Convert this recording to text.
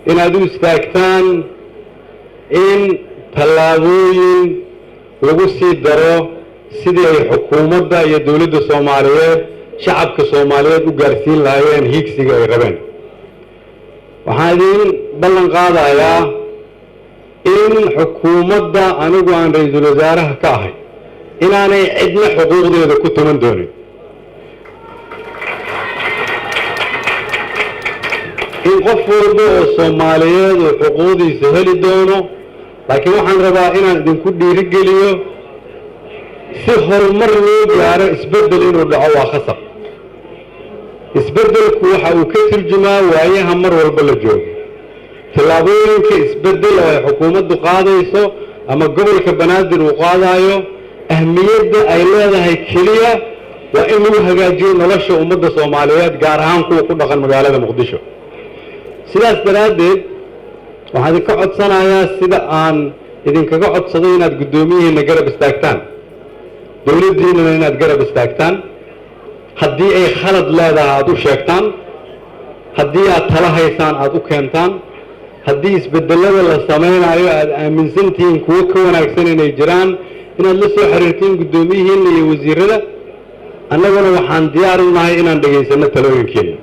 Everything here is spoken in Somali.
Inaad u istaagtaan in tallaabooyin lagu sii daro sidii ay xukuumadda iyo dowladda Soomaaliyeed shacabka Soomaaliyeed u gaarsiin lahaayeen hiigsiga ay rabeen. Waxaan idiin ballan qaadayaa in xukuumadda anigu aan ra-iisul wasaaraha ka ahay inaanay cidna xuquuqdeeda ku tuman doonin, in qof walba oo Soomaaliyeed uu xuquuqdiisa heli doono. Laakiin waxaan rabaa inaan idinku dhiirigeliyo, si horumar loo gaaro, isbeddel inuu dhaco waa khasab. Isbeddelku waxa uu ka turjumaa waayaha mar walba la joogo. Tallaabooyinka isbeddel oo ay xukuumaddu qaadayso ama gobolka Banaadir uu qaadaayo, ahmiyadda ay leedahay keliya waa in lagu hagaajiyo nolosha ummadda Soomaaliyeed, gaar ahaan kuwa ku dhaqan magaalada Muqdisho. Sidaas daraaddeed, waxaan idinka codsanayaa, sida aan idinkaga codsaday inaad guddoomiyihiinna garab istaagtaan, dowladdiinnana inaad garab istaagtaan. Haddii ay khalad leedahay aada u sheegtaan, haddii aad tala haysaan aada u keentaan, haddii isbedelada la samaynayo aada aaminsan tihiin kuwo ka wanaagsan inay jiraan, inaad la soo xiriirtiin guddoomiyihiinna iyo wasiirada. Annaguna waxaan diyaar u nahay inaan dhegaysanno talooyinkiina.